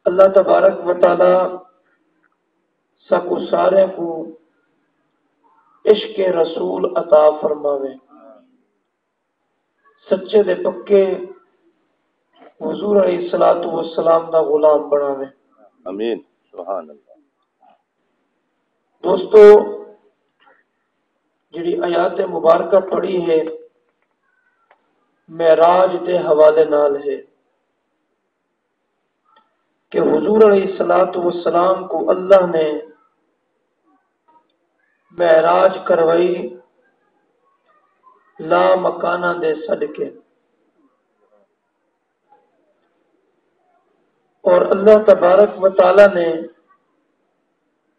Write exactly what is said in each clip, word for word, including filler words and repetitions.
اللہ تبارک و تعالی ساکوں سارے کوں عشق رسول عطا فرماوے، سچے دے پکے حضور علیہ الصلوۃ والسلام دا غلام بناوے۔ آمین۔ سبحان اللہ۔ دوستو، جڑی آیات مبارکہ پڑھی ہے، معراج دے حوالے نال ہے کہ حضور علیہ الصلوۃ والسلام کو اللہ نے معراج کروائی لا مکانہ دے صدقے، اور اللہ تبارک و تعالی نے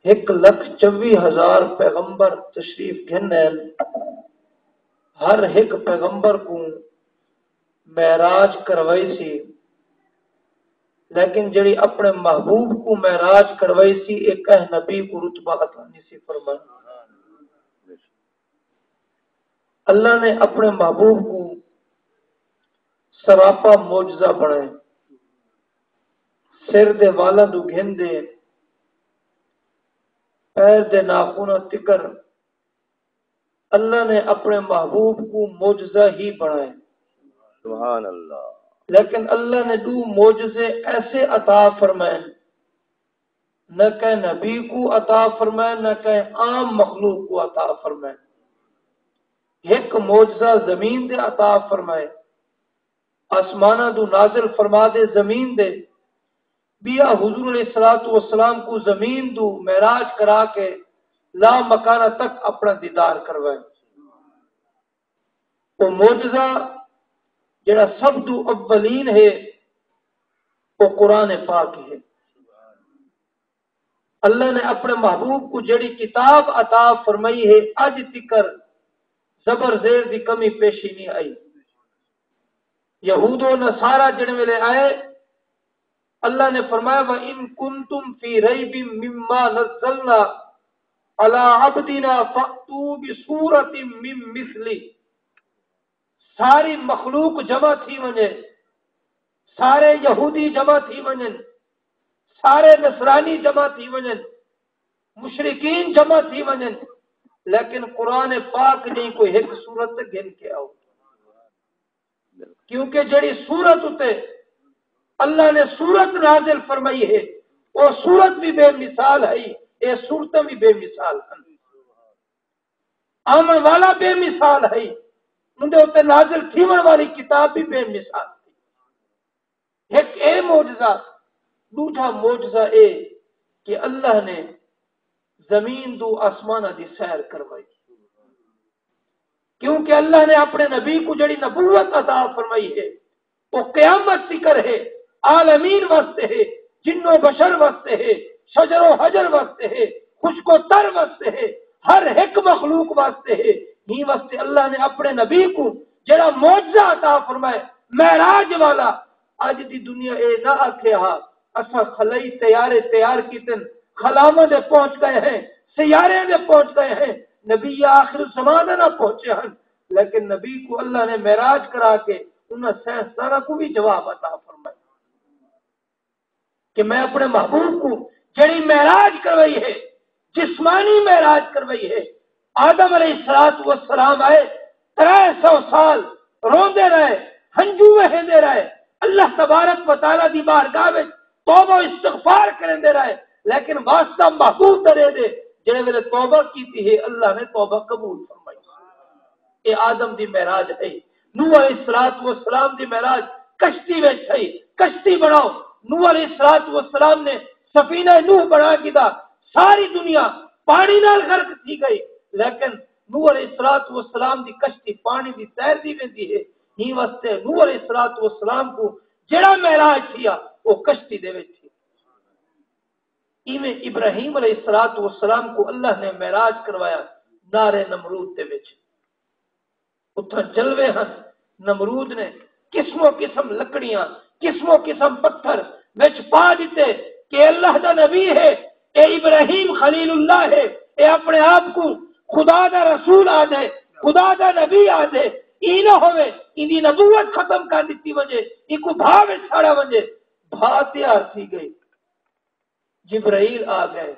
ہک لکھ چوی ہزار پیغمبر تشریف گھن آئن، ہر ہک پیغمبر کو معراج کروائی سی، لیکن جڑی اپنے محبوب کو معراج کروائی سی، اے کہیں نبی کو رتبہ عطا نہیں سی فرمایا۔ اللہ نے اپنے محبوب کو سراپا معجزہ بنائے، سر دے والاں تو گھن دے پیر دے ناخناں تکر اللہ نے اپنے محبوب کو معجزہ ہی بنائے۔ سبحان اللہ۔ لیکن اللہ نے دو معجزے ایسے عطا فرمائے، نہ کہیں نبی کو عطا فرمائے، نہ کہیں عام مخلوق کو عطا فرمائے۔ ایک معجزہ زمین دے عطا فرمائے، آسمانہ دو نازل فرما دے زمین دے، بیا حضور علیہ الصلوۃ والسلام کو زمین دو معراج کرا کے لا مکانہ تک اپنا دیدار کروائے۔ وہ معجزہ جڑا سب دو اولین ہے، وہ قرآن پاک ہے۔ اللہ نے اپنے محبوب کو جڑی کتاب عطا فرمائی ہے، اج تکر زبر زیر دی کمی پیشی نہیں آئی۔ یہود و نصارہ جڑے ویلے آئے، اللہ نے فرمایا، "وَإِن كُنتُمْ فِي رَيْبٍ مِّمَّا نَزَّلْنَا عَلَىٰ عَبْدِنَا فَأْتُوا بِسُورَةٍ مِّن مِّثْلِهِ۔" ساری مخلوق جمع تھی ونجے، سارے یہودی جمع تھی ونجن، سارے نصرانی جمع تھی ونجن، مشرکین جمع تھی ونجن، لیکن قرآن پاک جی کوئی ایک سورت گھن کے آؤ۔ کیونکہ جڑی سورت اتے اللہ نے سورت نازل فرمائی ہے، وہ سورت بھی بے مثال ہے، یہ سورتیں بھی بے مثال ہیں۔ آمن والا بے مثال ہے، اندے اتے نازل تھیون والی کتاب بھی بے مثال ہے۔ ایک اے معجزہ، دوجھا معجزہ اے کہ اللہ نے زمین دو آسمانہ دی سیر کروائی، کیونکہ اللہ نے اپنے نبی کو جڑی نبوت عطا فرمائی ہے، وہ قیامت تکر ہے، عالمین واسطے ہے، جن و بشر واسطے ہے، شجر و حجر واسطے ہے، خشک و تر واسطے ہے، ہر ایک مخلوق واسطے ہے۔ ہی واسطے اللہ نے اپنے نبی کو جڑا معجزہ عطا فرمائے، معراج والا، اج دی دنیا اے نہ آکھے ہا اساں خلائی طیارے تیار کیتن، خلاواں دے پہنچ گئے ہیں، سیارے دے پہنچ گئے ہیں، نبی آخر الزمان دے نہ پہنچے ہن، لیکن نبی کو اللہ نے معراج کرا کے انہاں سائنسداناں کو بھی جواب عطا فرمایا کہ میں اپنے محبوب کو جڑی معراج کروائی ہے، جسمانی معراج کروائی ہے۔ آدم علیہ الصلوۃ والسلام آئے، ترے سو سال روندے رہے، ہنجو وہیندے رہے، اللہ تبارک و تعالیٰ دی بارگاہ وچ توبہ و استغفار کریندے رہے، لیکن واسطہ محبوب دا ݙے ݙے، جڑے ویلے توبہ کیتی ہے، اللہ نے توبہ قبول فرمائی۔ اے آدم دی معراج ہے۔ نوح علیہ الصلوۃ والسلام دی معراج کشتی وچ ہے، کشتی بݨاؤ۔ نوح علیہ الصلوۃ والسلام نے سفینہ نوح بݨا گھدا، ساری دنیا پاݨی نال غرق تھی ڳئی، لیکن نوح علیہ الصلوۃ والسلام دی کشتی پاݨی دی تیردی ویندی ہے۔ ہی واسطے نوح علیہ الصلوۃ والسلام کو جڑا معراج تھیا، او کشتی دے وچ تھی۔ ایویں ابراہیم علیہ الصلوۃ والسلام کو اللہ نے معراج کروایا نار نمرود دے وچ۔ اتھاں جلوے ہن نمرود نے، قسم و قسم لکڑیاں، قسم و قسم پتھر وچ پا ݙتے کہ اللہ دا نبی ہے، اے ابراہیم خلیل اللہ ہے، اے اپنے آپ کو خدا دا رسول آدھے، خدا دا نبی آدھے، ای نہ ہووے ایندی نبوت ختم کر ݙتی ونڄے، ایکوں بھا وچ ساڑا ونڄے۔ بھا تیار تھی ڳئے۔ جبرائیل آ ڳئے۔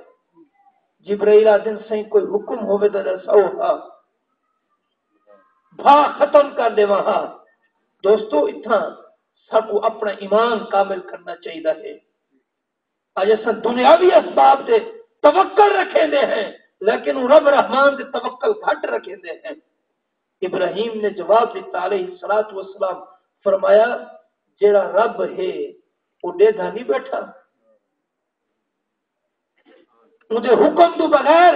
جبرائیل آہدن، سئیں کوئی حکم ہووے تاں ݙساؤ ہا، بھا ختم کر ݙیواں ہا۔ دوستو، اتھاں ساکوں اپݨا ایمان کامل کرݨا چاہیدا ہے۔ اڄ اساں دنیاوی اسباب تے توکل رکھیندے ہیں، لیکن او رب رحمان تے توکل گھٹ رکھیندے ہیں۔ ابراہیم نے جواب ݙتا علیہ الصلوۃ والسلام، فرمایا، جیڑھا رب ہے او ݙیدھا نہیں ٻیٹھا؟ اوندے حکم توں بغیر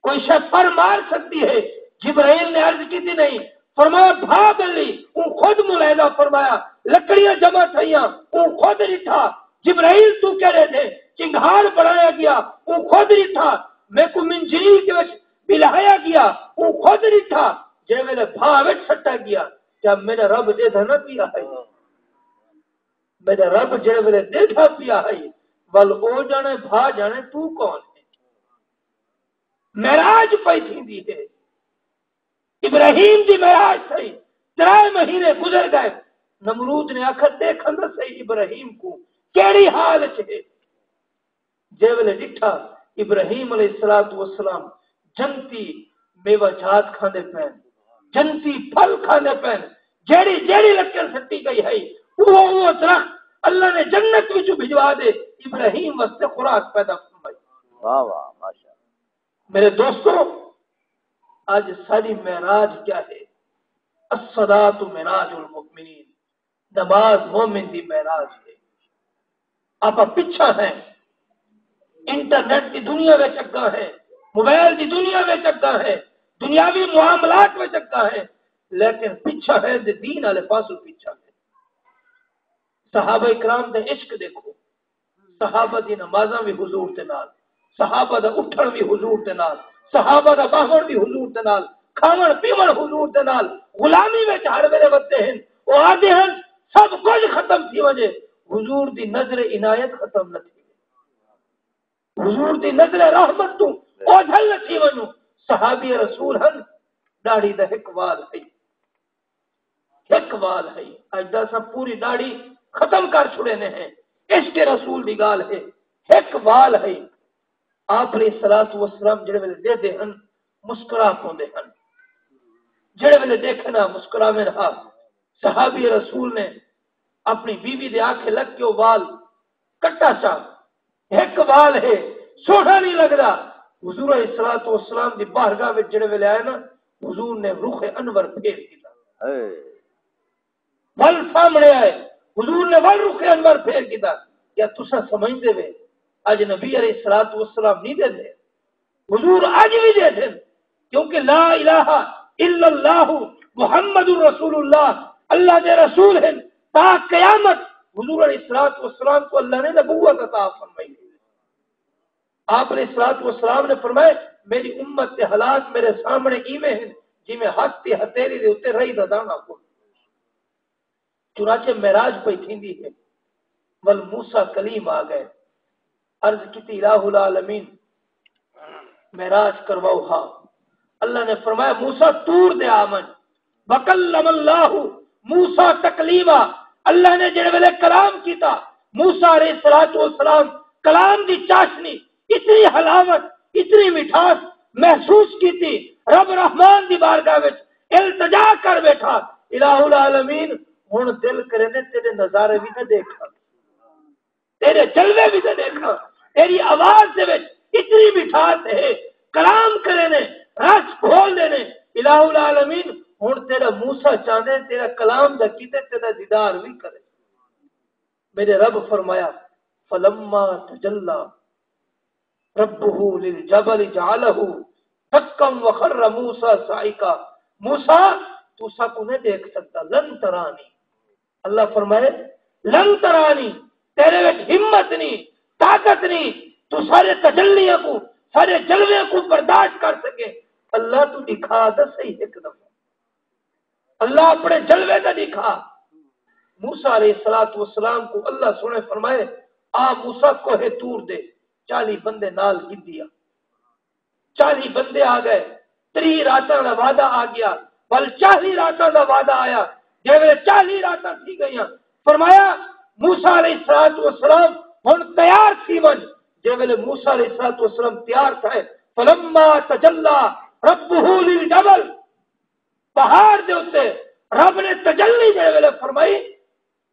کوئی شے پر مار سڳدی ہے؟ جبرائیل نے عرض کیتی، نہیں۔ فرمایا، بھا ٻلی۔ اوں خود ملاحظہ فرمایا، لکڑیاں جمع تھئیاں، اوں خود ݙٹھا۔ جبرائیل توں کیڑھے ݙے چنگھاڑ بݨایا ڳیا، اوں خود ݙٹھا۔ میکوں منجنیق وچ ٻلہایا ڳیا، اوں خود ݙٹھا۔ جیں ویلے بھا وچ سٹا ڳیا، کیا میݙا رب ݙیدھا نہ پیا ہئی؟ میݙا رب جیں ویلے ݙیدھا پیا ہئی، ول او ڄاݨے، بھا ڄاݨے توں کون ہے۔ معراج پئی تھیندی ہے۔ ابراہیم دی معراج تھئی، ترائے مہینے گزر ڳئے۔ نمرود نے آکھیا، ݙیکھاں تاں سہی ابراہیم کوں کیڑھی حال اچ ہے۔ جیں ویلے ݙٹھا، ابراہیم علیہ الصلوۃ والسلام جنتی میوہ جات کھاندے پئن، جنتی پھل کھاندے پئن۔ جیڑھی جیڑھی لکڑ سٹی ڳئی ہئی، اوہو اوہو درخت اللہ نے جنت وچوں بھجوا ݙے، ابراہیم واسطے خوراک پیدا فرمائی۔ واہ واہ، ماشاءاللہ۔ میرے دوستو، اڄ ساݙی معراج کیا ہے؟ الصلاۃ معراج المؤمنین، نماز مومن دی معراج ہے۔ آپاں پچھاں ہیں، انٹرنیٹ دی دنیا وچ اڳاں ہیں، موبائل دی دنیا وچ اڳاں ہیں، دنیاوی معاملات وچ اڳاں ہیں، لیکن پچھاں ہیں تے دین والے پاسوں پچھاں ہیں۔ صحابہ کرام دے عشق ݙیکھو، صحابہ دی نمازاں وی حضور دے نال، صحابہ دا اٹھݨ وی حضور دے نال، صحابہ دا ٻاہوݨ وی حضور دے نال، کھاوݨ پیوݨ حضور دے نال، غلامی وچ ہر ویلے ودے ہن۔ او آہدے ہن، سب کجھ ختم تھی ونڄے، حضور دی نظر عنایت ختم نہ تھیوے، حضور دی نظر رحمت توں اوجھل نہ تھی ونڄوں۔ صحابی رسول ہن، ݙاڑھی دا ہک وال ہئی، ہک وال ہئی۔ اڄ تاں اساں پوری ݙاڑھی ختم کر چھوڑیندے ہیں۔ عشق رسول دی ڳالھ ہے، ہک وال ہئی۔ آپ علیہ الصلوۃ والسلام جیڑھے ویلے ݙیہدے ہن، مسکرا پوندے ہن۔ جیڑھے ویلے ݙیکھن ہا، مسکراون ہا۔ صحابی رسول نے اپݨی بیوی دے آکھے لڳ کے او وال کٹا چا، ہک وال ہے، سوہݨا نہیں لڳدا۔ حضور علیہ الصلوۃ والسلام دی بارگاہ وچ جیڑھے ویلے آئے نا، حضور نے رخ انور پھیر گھدا۔ ول سامݨے آئے، حضور نے ول رخ انور پھیر گھدا۔ کیا تساں سمجھدے وے اڄ نبی علیہ الصلوۃ والسلام نہیں ݙیہدے؟ حضور اڄ وی ݙیہدن، کیونکہ لا الہ الا اللہ محمد رسول اللہ، اللہ دے رسول ہن۔ تا قیامت حضور علیہ الصلوۃ والسلام کو اللہ نے نبوت عطا فرمائی۔ آپ علیہ الصلوۃ والسلام نے فرمایا، میری امت دے حالات میرے سامݨے ایویں ہن جیویں ہتھ دی ہتھیلی دے اتے رئی دا داݨا کون۔ چنانچہ معراج پئی تھیندی ہے۔ ول موسیٰ کلیم آ ڳئے، عرض کیتی، الٰہ العالمین، معراج کرواؤ ہا۔ اللہ نے فرمایا، موسیٰ طور دے آ ونڄ۔ وکلم اللہ موسیٰ تکلیما، اللہ نے جڑے ویلے کلام کیتا، موسیٰ علیہ الصلوۃ والسلام کلام دی چاشنی، اتنی حلاوت، اتنی مٹھاس محسوس کیتی۔ رب رحمان دی بارگاہ وچ التجا کر بیٹھا، الٰہ العالمین، ہݨ دل کریندے تیݙے نظارے وی تاں ݙیکھاں، تیݙے جلوے وی تاں ݙیکھاں۔ تیݙی آواز دے وچ اتنی مٹھاس ہے، کلام کریندے، رس گھولدے نے۔ الٰہ العالمین، ہݨ تیݙا موسیٰ چاہندے تیݙا کلام دا کیتے، تیݙا دیدار وی کرے۔ میݙے رب فرمایا، فلما تجلی ربہ للجبل جعلہ دکا وخر موسیٰ صعقا۔ موسیٰ، توں ساکوں نہیں ݙیکھ سڳدا، لن ترانی۔ اللہ فرمائے، لن ترانی، تیرے وچ ہمت نہیں، طاقت نہیں، توں سارے تجلیاں کوں، سارے جلویاں کوں برداشت کر سڳے۔ اللہ توں ݙکھا تاں سہی ہک دفعہ۔ اللہ اپݨے جلوے تے ݙکھا۔ موسیٰ علیہ الصلوۃ والسلام کوں اللہ سوہݨے فرمائے، آ موسیٰ کوہ طور دے، چالیہہ بندے نال گھدی آ۔ چالیہہ بندے آ ڳئے، تریہہ راتاں دا وعدہ آ ڳیا، ول چالیہہ راتاں دا وعدہ آیا۔ جیں ویلے چالیہہ راتاں تھی ڳئیاں، فرمایا، موسیٰ علیہ الصلوۃ والسلام، ہݨ تیار تھی ونڄ، جے ویلے موسیٰ علیہ الصلوۃ والسلام تیار تھئے، فلما تجلی ربہ للجبل، پہاڑ دے اتے رب نے تجلی جے ویلے فرمائی،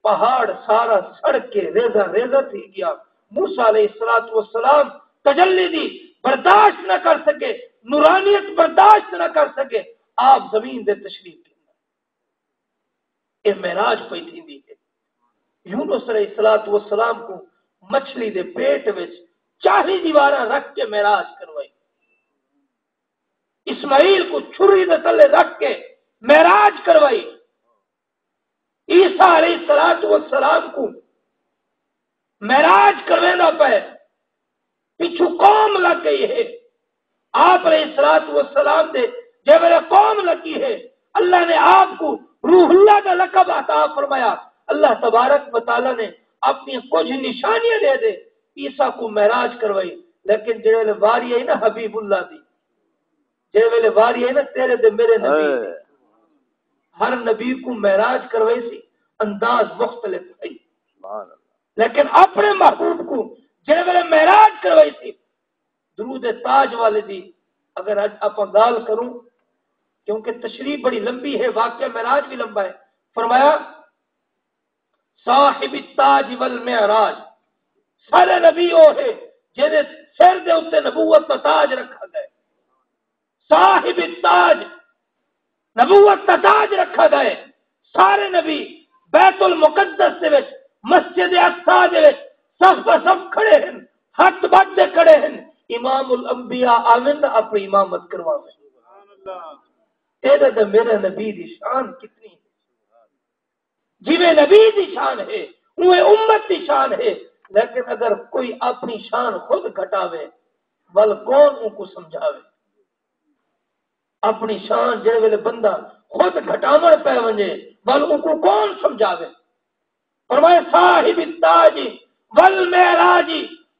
پہاڑ سارا سڑ کے ریزہ ریزہ تھی گیا۔ موسیٰ علیہ الصلوۃ والسلام تجلی دی برداشت نہ کر سکے، نورانیت برداشت نہ کر سکے، آپ زمین دے تشریف گھن۔ اے معراج پئی تھیندی ہے۔ یونس علیہ الصلوۃ والسلام کو مچھلی دے پیٹ وچ چالی دیواراں رکھ کے معراج کروائی۔ اسماعیل کو چھری دے تلے رکھ کے معراج کروائی۔ عیسیٰ علیہ الصلوۃ والسلام کو معراج کرویندا پئے، پچھوں قوم لگ گئی ہے۔ آپ علیہ الصلوۃ والسلام دے جے ویلے قوم لگی ہے، اللہ نے آپ کو روح اللہ دا لقب عطا فرمایا۔ اللہ تبارک و تعالیٰ نے اپنی کچھ نشانیاں دے دے عیسیٰ کو معراج کروائی، لیکن جے ویلے واری آئی نا حبیب اللہ دی، جے ویلے واری آئی نا تیرے تے میرے نبی دی، ہر نبی کو معراج کروائی سی، انداز مختلف ہے۔ لیکن اپنے محبوب کو جے ویلے معراج کروائی سی، درود تاج والے دی اگر اج آپاں ڳالھ کروں، کیونکہ تشریح بڑی لمبی ہے، واقعہ معراج بھی لمبا ہے۔ فرمایا، صاحب التاج والمعراج، سارے نبی او ہے جیندے سر دے اتے نبوت دا تاج رکھا گئے۔ صاحب التاج، نبوت دا تاج رکھا گئے۔ سارے نبی بیت المقدس دے وچ، مسجد اقصی دے وچ صف بہ صف کھڑے ہن، ہتھ ٻدھ تے کھڑے ہن۔ امام الانبیاء آویں تاں اپݨی امامت کرواویں۔ تیݙا تے میݙا نبی دی شان کتنی ہے؟ جیویں نبی دی شان ہے، اوویں امت دی شان ہے، لیکن اگر کوئی اپݨی شان خود گھٹاوے، ول کون اونکوں سمجھاوے؟ اپݨی شان جیڑھے ویلے بندہ خود گھٹاوݨ پئے ونڄے، ول اونکوں کون سمجھاوے؟ فرمایا، صاحب التاج والمعراج،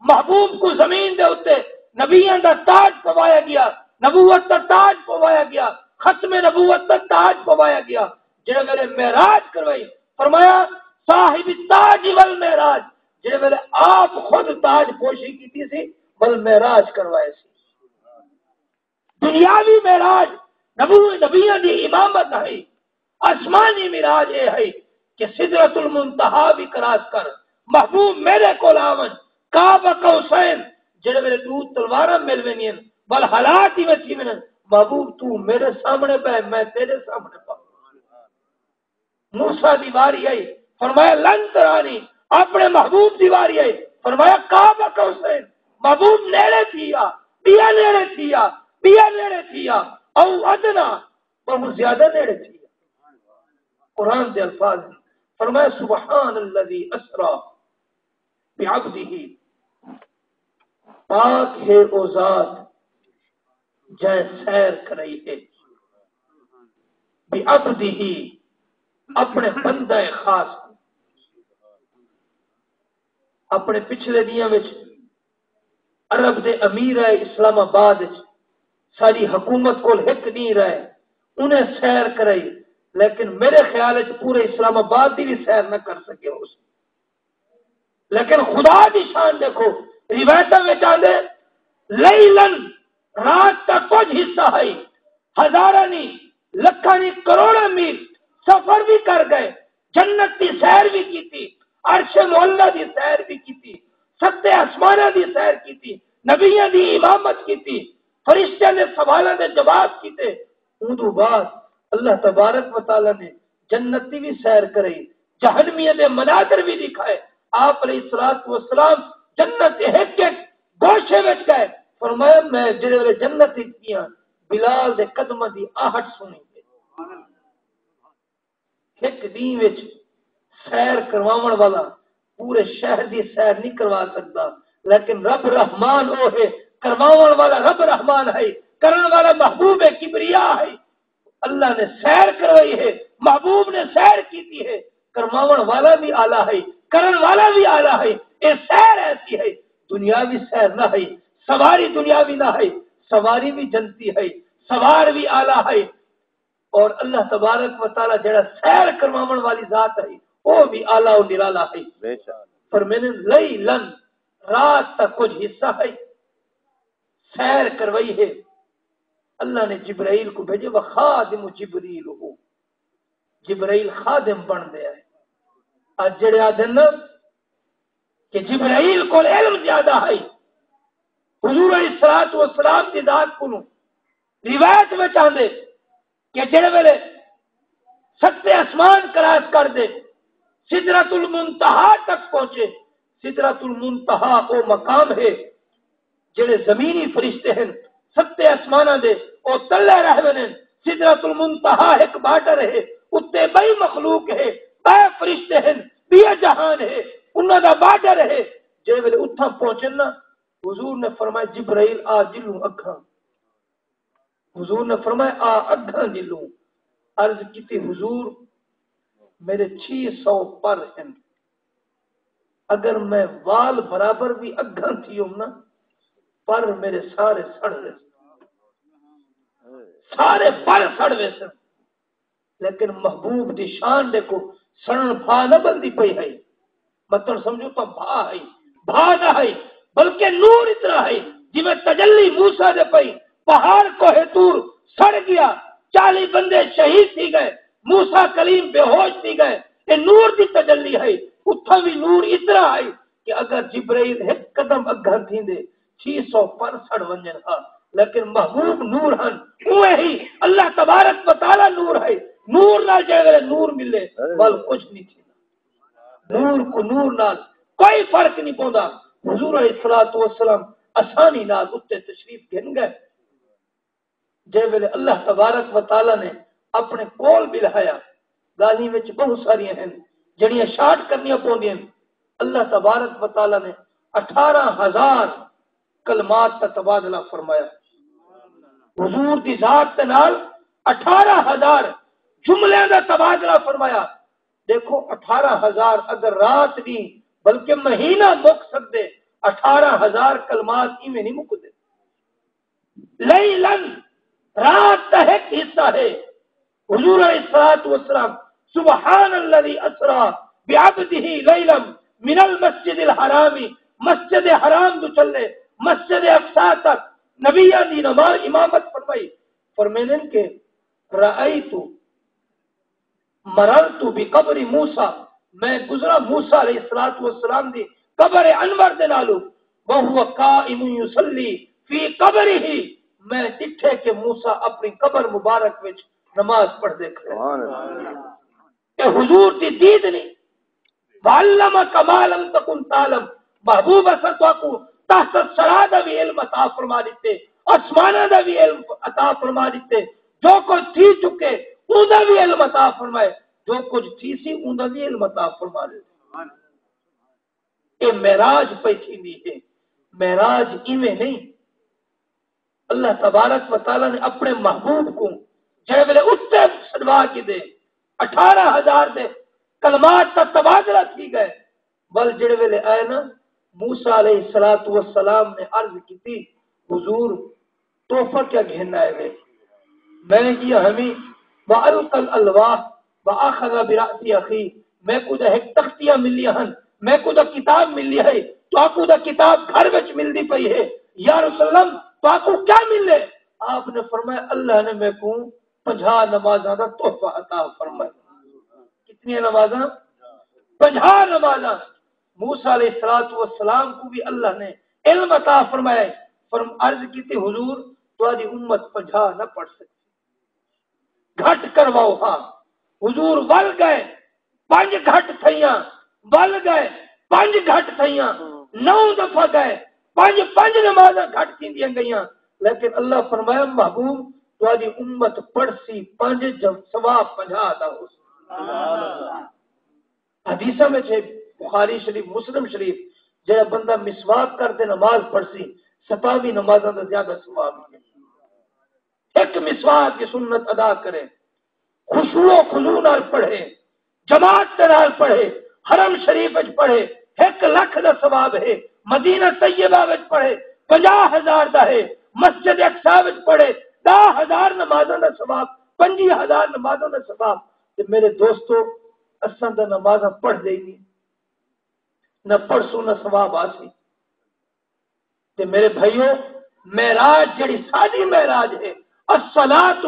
محبوب کو زمین دے اتے نبیاں دا تاج پوایا گیا، نبوت دا تاج پوایا گیا، ختم نبوت دا تاج پوایا گیا۔ جیڑھے ویلے معراج کروائی، فرمایا، صاحب التاج والمعراج، جیڑھے ویلے آپ خود تاج پوشی کیتی سی، ول معراج کروائے سی۔ دنیاوی معراج نبو-، نبیاں دی امامت ہے۔ آسمانی معراج اے ہے کہ سدرۃ المنتہا وی کراس کر، محبوب میݙے کول آون، قاب قوسین، جیڑھے ویلے ݙو تلواراں مل ویندین، ول حالات ایویں تھی ویندن، محبوب توں میݙے سامݨے پئے، میں تیݙے سامݨے پاں۔ موسیٰ دی واری آئی، فرمایا، لن ترانی، اپݨے محبوب دی واری آئی، فرمایا، قاب قوسین، محبوب نیڑے تھی آ، ٻیا نیڑے تھی آ، ٻیا نیڑے تھی آ، او ادنیٰ، ٻہوں زیادہ نیڑے تھی آ۔ قرآن دے الفاظ ہیں۔ فرمایا، سبحان الذی اسریٰ بعبدہ، پاک ہے او ذات جئیں سیر کرائی ہے، بعبدہ، اپݨے بندہ خاص کوں۔ اپݨے پچھلے ݙینہاں وچ عرب دے امیر آئے اسلام آباد وچ، ساری حکومت کول ہک ݙینہہ رہے، انہیں سیر کرائی، لیکن میݙے خیال وچ پورے اسلام آباد دی وی سیر نہ کر سڳے ہوسن۔ لیکن خدا دی شان ݙیکھو، روایتاں وچ آندے، لیلاً، رات دا کجھ حصہ ہئی، ہزاراں نی، لکھاں نی، کروڑاں میل سفر وی کر ڳئے، جنت دی سیر وی کیتی، عرش معلیٰ دی سیر وی کیتی، ستیں آسماناں دی سیر کیتی، نبیاں دی امامت کیتی، فرشتیاں دے سوالاں دے جواب کیتے۔ اوں توں بعد اللہ تبارک و تعالیٰ نے جنت دی وی سیر کرائی، جہنمیاں دے مناظر وی ݙکھائے۔ آپ علیہ الصلوۃ والسلام جنت دے ہک ہک گوشے وچ ڳئے، فرمایا، میں جیڑھے ویلے جنت وچ ڳیاں، بلال دے قدماں دی آہٹ سُݨی ہے۔ ہک ݙینہہ وچ سیر کرواوݨ والا پورے شہر دی سیر نہیں کروا سڳدا، لیکن رب رحمان او ہے، کرواوݨ والا رب رحمان ہے، کرݨ والا محبوب کبریا ہے۔ اللہ نے سیر کروائی ہے، محبوب نے سیر کیتی ہے، کرواوݨ والا وی اعلیٰ ہے، کرݨ والا وی اعلیٰ ہے۔ اے سیر ایسی ہے، دنیاوی سیر نہ ہے، سواری دنیاوی نہ ہے، سواری وی جنتی ہے، سوار وی اعلیٰ ہے۔ اور اللہ تبارک و تعالیٰ جیڑھا سیر کرواوݨ والی ذات ہے، او وی اعلیٰ و نرالا ہے۔ بے شک۔ فرمیندے، لیلاً، رات دا کجھ حصہ ہئی، سیر کروائی ہے۔ اللہ نے جبرائیل کوں بھیجے، وخادم جبریل ہو، جبرائیل خادم بݨ ڳئے۔ اڄ جیڑھے آہدن نا کہ جبرائیل کول علم زیادہ ہئی، حضور علیہ الصلوۃ والسلام دی ذات کوں روایت وچ آندے کہ جڑے ویلے ستے اسمان کراس کر دے، سدرۃ المنتہا تک پہنچے۔ سدرۃ المنتہا او مقام ہے جڑے زمینی فرشتے ہیں، ستے اسماناں دے، او تلے رہ ویندن۔ سدرۃ المنتہا ایک بارڈر ہے، اتے بئی مخلوق ہے، بئے فرشتے ہیں، بیا جہان ہے، انہاں دا بارڈر ہے۔ جڑے ویلے اتھاں پہنچن نا، حضور نے فرمایا، جبرائیل آ جلوں اکھاں۔ حضور نے فرمایا، آ اگھاں جلوں۔ عرض کیتی، حضور، میرے چھی سو پر ہن، اگر میں وال برابر بھی اگھاں تھیوم نا، پر میرے سارے سڑ ویسن، سارے پر سڑ ویسن۔ لیکن محبوب دی شان ݙیکھو، سڑݨ بھا نہ بندی پئی ہئی۔ متݨ سمجھو تاں بھا ہئی، بھا نہ ہئی، بلکہ نور اتنا ہئی، جیویں تجلی موسیٰ دے پئی، پہاڑ کوہ طور سڑ ڳیا، چالیہہ بندے شہید تھی ڳئے، موسیٰ کلیم بے ہوش تھی ڳئے۔ اے نور دی تجلی ہئی، اتھاں وی نور اتنا ہئی کہ اگر جبرائیل ہک قدم اگھاں تھیندے، چھی سو پر سڑ ونڄن ہا، لیکن محبوب نور ہن۔ اوہ ہی اللہ تبارک و تعالیٰ نور ہے، نور نال جے ویلے نور ملے، ول کجھ نہیں تھیندا۔ نور کوں نور نال کوئی فرق نہیں پوندا۔ حضور علیہ الصلوۃ والسلام آسانی نال اتے تشریف گھن ڳئے۔ جے ویلے اللہ تبارک و تعالیٰ نے اپݨے کول ٻلہایا، ڳالھیں وچ ٻہوں ساریاں ہن جڑیاں شارٹ کرنیاں پوندیاں ہن۔ اللہ تبارک و تعالیٰ نے اٹھارہ ہزار کلمات دا تبادلہ فرمایا۔ حضور دی ذات دے نال اٹھارہ ہزار جملیاں دا تبادلہ فرمایا۔ ݙیکھو، اٹھارہ ہزار اگر رات ݙینہہ بلکہ مہینہ مک سڳدے، اٹھارہ ہزار کلمات ایویں نہیں مکدے۔ لیلاً، رات دا ہک حصہ ہے۔ حضور علیہ الصلوۃ والسلام، سبحان الذی اسری بعبدہ لیلاً من المسجد الحرام، مسجد حرام توں چلے مسجد اقصی تک نبیاں دی نماز امامت فرمائی۔ فرمیندن کہ رأیت مررت بقبر موسیٰ، میں گزرا موسیٰ علیہ الصلوۃ والسلام دی قبر انور دے نالوں، وہو قائم یصلی فی قبرہ، میں ݙٹھے کہ موسیٰ اپݨی قبر مبارک وچ نماز پڑھدے کھڑے۔ سبحان اللہ۔ اے حضور دی دید نہیں۔ وعلمک ما لم تکن تعلم، محبوب اساں تہاکوں تحت الثری دا وی علم عطا فرما ݙتے، آسماناں دا وی علم عطا فرما ݙتے، جو کجھ تھی چکے اوندا وی علم عطا فرمائے، جو کجھ تھیسی اوندا وی علم عطا فرما ݙتے۔ اے معراج پئی تھیندی ہے، معراج ایویں نہیں۔ اللہ تبارک و تعالیٰ نے اپݨے محبوب کوں جے ویلے اتے سݙوا گھدے، اٹھارہ ہزار دے کلمات دا تبادلہ تھی ڳئے، ول جڑے ویلے آئے نا، موسیٰ علیہ الصلوۃ والسلام نے عرض کیتی، حضور، تحفہ کیا گھن آئے وے؟ میں کیا ہمی، وَأَلْقَى الْأَلْوَاحَ وَأَخَذَ بِرَأْسِ أَخِي، میکوں تاں ہک تختیاں ملیاں ہن، میکوں تاں کتاب ملی ہے، تہاکوں تاں کتاب گھر وچ ملدی پئی ہے۔ یا رسول اللہ، تہاکوں کیا ملے؟ آپ نے فرمایا، اللہ نے میکوں پنجاہ نمازاں دا تحفہ عطا فرمایا۔ کتنی نمازاں؟ پنجاہ نمازاں۔ موسیٰ علیہ الصلوۃ والسلام کوں بھی اللہ نے علم عطا فرمایا۔ فرم-، عرض کیتی، حضور، تہاݙی امت پنجاہ نہ پڑھ سڳدی، گھٹ کرواؤ ہا۔ حضور ول ڳئے، پنج گھٹ تھئیاں، ول ڳئے، پنج گھٹ تھئیاں، نو دفعہ ڳئے، پنج، پنج نمازاں گھٹ تھیندیاں ڳئیاں، لیکن اللہ فرمایا، محبوب، تہاݙی امت پڑھسی پنج، جو ثواب پنجاہ دا ہوسی۔ حدیثاں وچ ہے، بخاری شریف، مسلم شریف، جڑا بندہ مسواک کر تے نماز پڑھسی، ستاوی نمازاں دا زیادہ ثواب ہے۔ ہک مسواک دی سنت ادا کرے، خشوع و خضوع نال پڑھے، جماعت دے نال پڑھے، حرم شریف وچ پڑھے، ہک لکھ دا ثواب ہے، مدینہ طیبہ وچ پڑھے، پنجاہ ہزار دا ہے، مسجد اقصی وچ پڑھے، ݙاہ ہزار نمازاں دا ثواب، پنجی ہزار نمازاں دا ثواب۔ تے میرے دوستو، اساں تاں نمازاں پڑھدے ہی نہیں، نہ پڑھسوں نہ ثواب آسی۔ تے میرے بھائیو، معراج جڑی ساڈی معراج ہے، الصلاۃ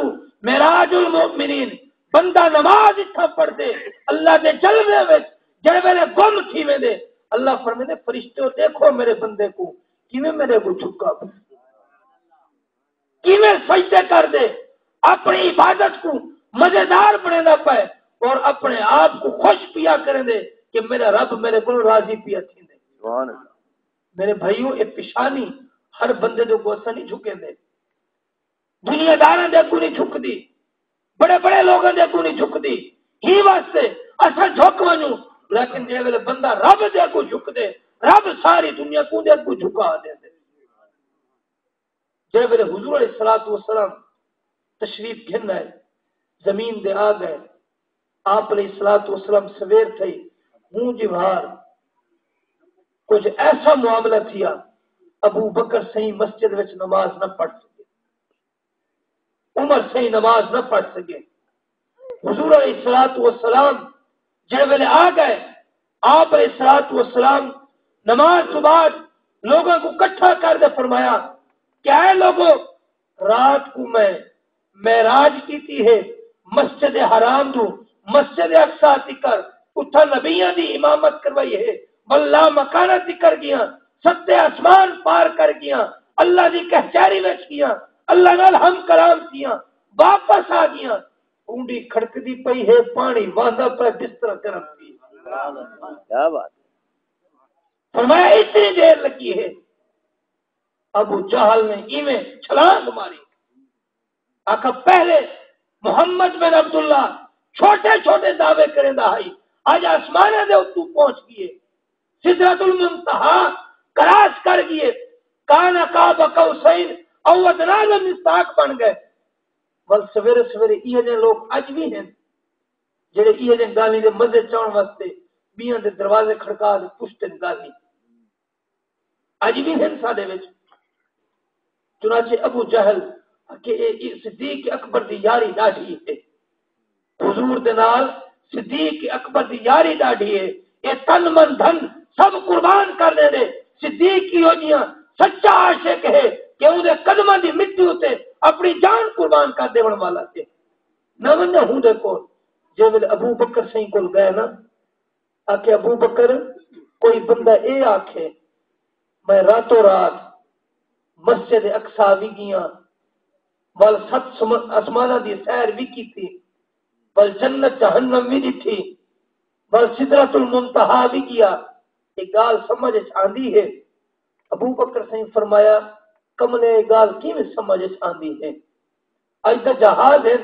معراج المؤمنین، بندہ نماز اتھاں پڑھدے، اللہ دے جلوے وچ جڑے ویلے گم تھی ویندے، اللہ فرمیندے، فرشتیو، دیکھو میرے بندے کو، کیویں میرے کو جھکا پئے، کیویں سجدے کردے، اپنی عبادت کو مزیدار بنیندا پئے اور اپنے آپ کو خوش پیا کریندے کہ میرا رب میرے کو راضی پیا تھیندے۔ سبحان اللہ۔ میرے بھائیو، اے پیشانی ہر بندے دے اگوں اساں نہیں جھکیندے، دنیا داراں دے اگوں نہیں جھکدی، بڑے بڑے لوگاں دے اگوں نہیں جھکدی۔ ہی واسطے اساں جھک ونجوں، لیکن جے ویلے بندہ رب دے اگوں جھکدے، رب ساری دنیا کو دے اگوں جھکا دیندے۔ جے ویلے حضور علیہ الصلوۃ والسلام تشریف گھن آئے، زمین دے آ گئے، آپ علیہ الصلوۃ والسلام سویر تھئی، ہوں جوہار کچھ ایسا معاملہ تھیا، ابو بکر سئیں مسجد وچ نماز نہ پڑھ سکے، عمر سئیں نماز نہ پڑھ سکے۔ حضور علیہ الصلوۃ والسلام جڑے ویلے آ گئے، آپ علیہ الصلوۃ والسلام نماز تو بعد لوگوں کو اکٹھا کر دے فرمایا کہ اے لوگو، رات کو میں معراج کیتی ہے، مسجد حرام تو مسجد اقصی تکر، اتھاں نبیاں دی امامت کروائی ہے، بل لامکانہ تکر گیاں، ستے آسمان پار کر گیاں، اللہ دی کہچاری وچ گیاں، اللہ نال ہم کلام تھیاں، واپس آ گیاں۔ اونڈی کھڑکدی پئی ہے، پاݨی وہندا پئے، بسترا گرم تھی۔ کیا بات ہے۔ فرمایا، اتنی دیر لگی ہے۔ ابو جہل نے ایویں چھلانگ ماری۔ آکھا، پہلے محمد بن عبداللہ چھوٹے چھوٹے دعوے کریندا ہئی، اڄ آسماناں دے اتوں پہنچ ڳئے، سدرۃ المنتہا کراس کر ڳئے، کان قاب قوسین او ادنی، مصداق بݨ ڳئے۔ ول سویرے سویرے ایہے جہے لوک اڄ وی ہن، جڑے ایہے جہے ڳالھیں دے مزے چاوݨ واسطے ٻیاں دے دروازے کھڑکا تے پچھدن ڳالھیں۔ اڄ وی ہن ساݙے وچ۔ چنانچہ ابو جہل آکھے، اے، اے صدیق اکبر دی یاری ݙاڈھی ہے۔ حضور دے نال صدیق اکبر دی یاری ݙاڈھی ہے۔ اے تن من دھن سب قربان کر ݙیندے۔ صدیق ایہو جیہاں سچا عاشق ہے کہ اوندے قدماں دی مٹی اتے اپݨی جان قربان کر ݙیوݨ والا ہے۔ نہ ونڄاں اوندے کول۔ جے ویلے ابو بکر سئیں کول ڳئے نا، آکھے، ابو بکر، کوئی بندہ اے آکھے میں راتوں رات مسجد اقصی وی ڳیاں، ول ست سم-، آسماناں دی سیر وی کیتی، ول جنت جہنم وی ݙٹھی، ول سدرۃ المنتہا وی ڳیا، اے ڳالھ سمجھ اچ آندی ہے؟ ابو بکر سئیں فرمایا، کملے، اے ڳالھ کیویں سمجھ اچ آندی ہے؟ اڄ تاں جہاز ہن،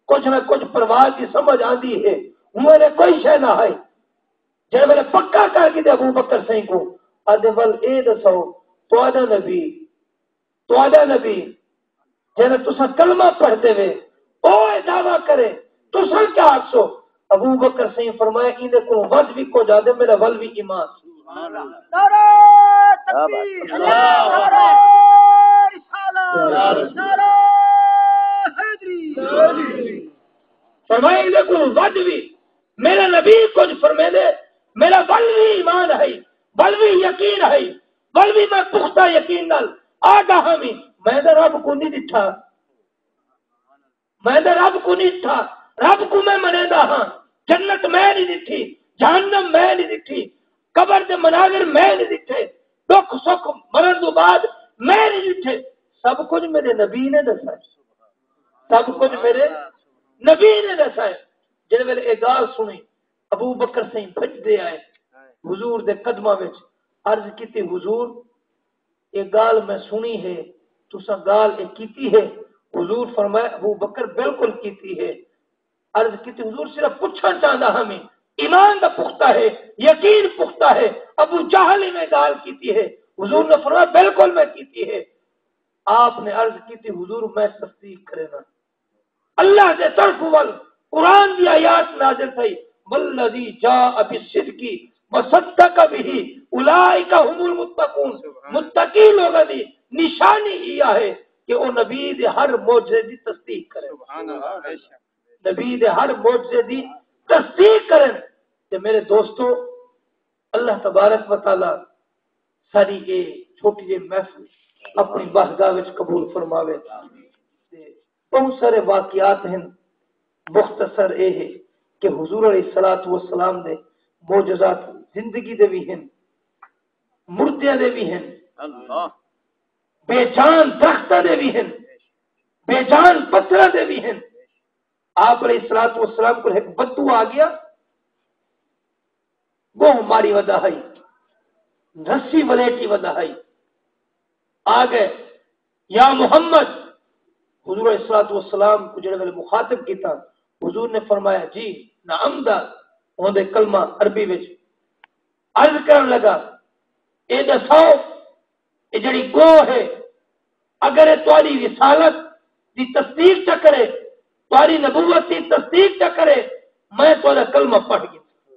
کجھ نہ کجھ پرواز دی سمجھ آندی ہے، ہوں ایلے کوئی شے نہ ہئی۔ جے ویلے پکا کر گھدے ابو بکر سئیں کوں، آہدے، ول اے ݙسو، تہاݙا نبی، تہاݙا نبی جیڑھا تساں کلمہ پڑھدے وے، او اے دعویٰ کرے، تساں کیا آکھسو؟ ابو بکر سئیں فرمایا، ایندے کولوں ودھ وی کجھ آہدے، میݙا ول وی ایمان۔ نعرہ تکبیر، نعرہ رسالت، نعرہ حیدری۔ فرمایا، ایندے کولوں ودھ وی میرا نبی کجھ فرمیندے، میرا ول وی ایمان ہئی، ول وی یقین ہئی، ول وی میں پختہ یقین نال آگاہ ہاں وی، میں تاں رب کوں نہیں ݙٹھا۔ میں تاں رب کوں نہیں ݙٹھا، رب کوں میں منیندا ہاں۔ جنت میں نہیں ݙٹھی، جہنم میں نہیں ݙٹھی، قبر دے مناظر میں نہیں ݙٹھے، ݙکھ سکھ مرݨ توں بعد میں نہیں ݙٹھے، سب کجھ میرے نبی نے ݙسائے، سب کجھ میرے نبی نے ݙسائے۔ جڑے ویلے اے ڳالھ سݨی، ابو بکر سئیں بھڄدے آئے حضور دے قدماں وچ، عرض کیتی، حضور، اے ڳالھ میں سݨی ہے، تساں ڳالھ اے کیتی ہے؟ حضور فرمایا، ابو بکر، بالکل کیتی ہے۔ عرض کیتی، حضور، صرف پچھݨ چاہندا ہاں میں، ایمان دا پختہ ہے، یقین پختہ ہے، ابو جہل ایویں ڳالھ کیتی ہے؟ حضور نے فرمایا، بالکل میں کیتی ہے۔ آپ نے عرض کیتی، حضور، میں تصدیق کرینداں۔ اللہ دے طرف ول قرآن دی آیات نازل تھئی، والذی جاء بالصدق وصدق به اولئک هم المتقون۔ متقی لوگاں دی نشانی ایہا ہے کہ او نبی دے ہر معجزے دی تصدیق کرن۔ سبحان اللہ، بے شک۔ نبی دے ہر معجزے دی تصدیق کرن۔ تے میرے دوستو، اللہ تبارک و تعالیٰ ساݙی اے پھٹ جے محفل اپݨی بارگاہ وچ قبول فرماوے۔ تے ٻہوں سارے واقعات ہن، مختصر اے ہے کہ حضور علیہ الصلوۃ والسلام دے معجزات زندگی دے وی ہن، مردیاں دے وی ہن، اللہ۔ بے جان درختاں دے وی ہن، بے جان پتھراں دے وی ہن۔ آپ علیہ الصلوۃ والسلام کوں ہک بدو آ ڳیا، ڳوہ ماری ودا ہئی، رسی ولیٹی ودا ہئی۔ آ ڳئے، "یا محمد۔" حضور علیہ الصلوۃ والسلام کوں جڑے ویلے مخاطب کیتا، حضور نے فرمایا، "جی نعم دا۔" اوندے کلمہ عربی وچ عرض کرن لگا، "اے ݙساؤ، اے جڑی ڳوہ ہے، اگر اے تہاݙی رسالت دی تصدیق چا کرے، تہاݙی نبوت دی تصدیق چا کرے، میں تہاݙا کلمہ پڑھ گھنساں۔"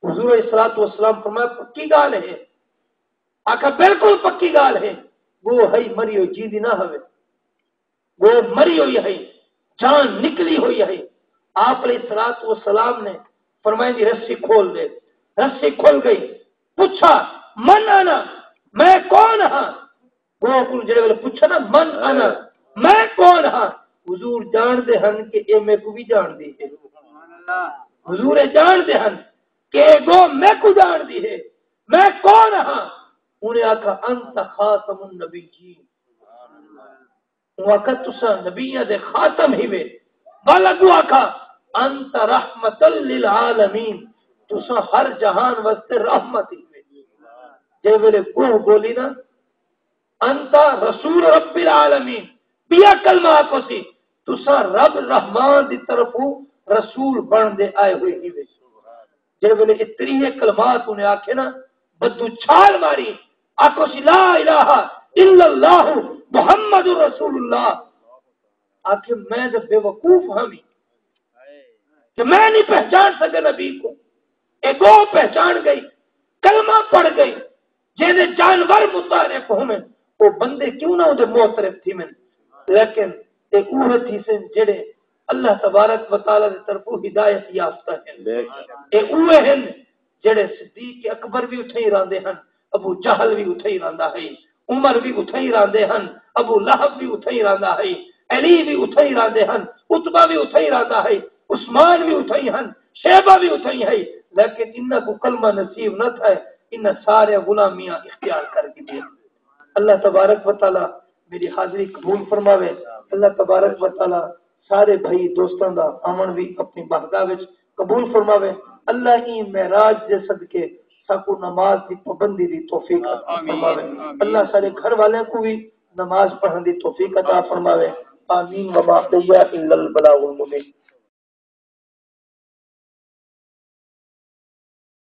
حضور علیہ الصلوۃ والسلام فرمایا، "پکی ڳالھ ہے؟" آکھا، "بالکل پکی ڳالھ ہے، ڳوہ ہئی مری ہوئی، جیندی نہ ہوے، ڳوہ مری ہوئی ہئی، جان نکلی ہوئی ہئی۔" آپ علیہ الصلوۃ والسلام نے فرمایا، "جی رسی کھول ݙے۔" رسی کھل ڳئی۔ پچھا، "من انا؟" میں کون ہاں؟ ڳوہ کوں جڑے ویلے پچھا نا، "من انا؟" میں کون ہاں؟ حضور ڄاݨدے ہن کہ اے میکوں وی ڄاݨدی ہے۔ حضور اے ڄاݨدے ہن کہ اے ڳوہ میکوں ڄاݨدی ہے۔ میں کون ہاں؟ انہیں آکھا، "انت خاتم النبیین۔" اوں آکھا، "تساں نبیاں دے خاتم ہیوے۔" ول اڳوں آکھا، "انت رحمت للعالمین۔" تساں ہر جہان واسطے رحمت ہیوے۔ جے ویلے ڳوہ ٻولی نا، "انت رسول رب العالمین۔" ٻیا کلمہ آکھو سی، "تساں رب رحمان دی طرفوں رسول بݨ دے آئے ہوئے ہیوے۔" جے ویلے اے تریہے کلمات انہیں آکھے نا، بدو چھال ماری، آکھو سی، "لا الہ الا اللہ محمد رسول اللہ۔" آکھے، "میں تے بے وقوف ہاں وی کہ میں نہیں پہچان سکے نبی کو۔" اے ڳوہ پہچان ڳئی، کلمہ پڑھ ڳئی۔ جیندے جانور متعارف ہوون، او بندے کیوں نہ اوندے معترف تھیون، لیکن اے اوہے تھیسن جڑے اللہ تبارک و تعالیٰ دی طرفوں ہدایت یافتہ ہن۔ بے شک۔ اے اوہے ہن جڑے صدیق اکبر وی اتھائیں رہندے ہن، ابو جہل وی اتھائیں رہندا ہئی، عمر وی اتھائیں رہندے ہن، ابو لہب وی اتھائیں رہندا ہئی، علی وی اتھائیں رہندے ہن، عتبہ وی اتھائیں رہندا ہئی، عثمان وی اتھائیں ہن، شیبہ وی اتھائیں ہئی، لیکن انہاں کوں کلمہ نصیب نہ تھئے، انہاں سارے غلامیاں اختیار کر گھدیاں۔ اللہ تبارک و تعالیٰ میری حاضری قبول فرماوے۔ اللہ تبارک و تعالیٰ سارے بھائی دوستاں دا آوݨ وی اپݨی بارگاہ وچ قبول فرماوے۔ اللہ ایں معراج دے صدقے ساکوں نماز دی پابندی دی توفیق عطا آمین، فرماوے۔ آمین۔ اللہ سارے گھر والیاں کوں وی نماز پڑھݨ دی توفیق عطا فرماوے۔ آمین۔ وما علینا الا البلاغ المبین۔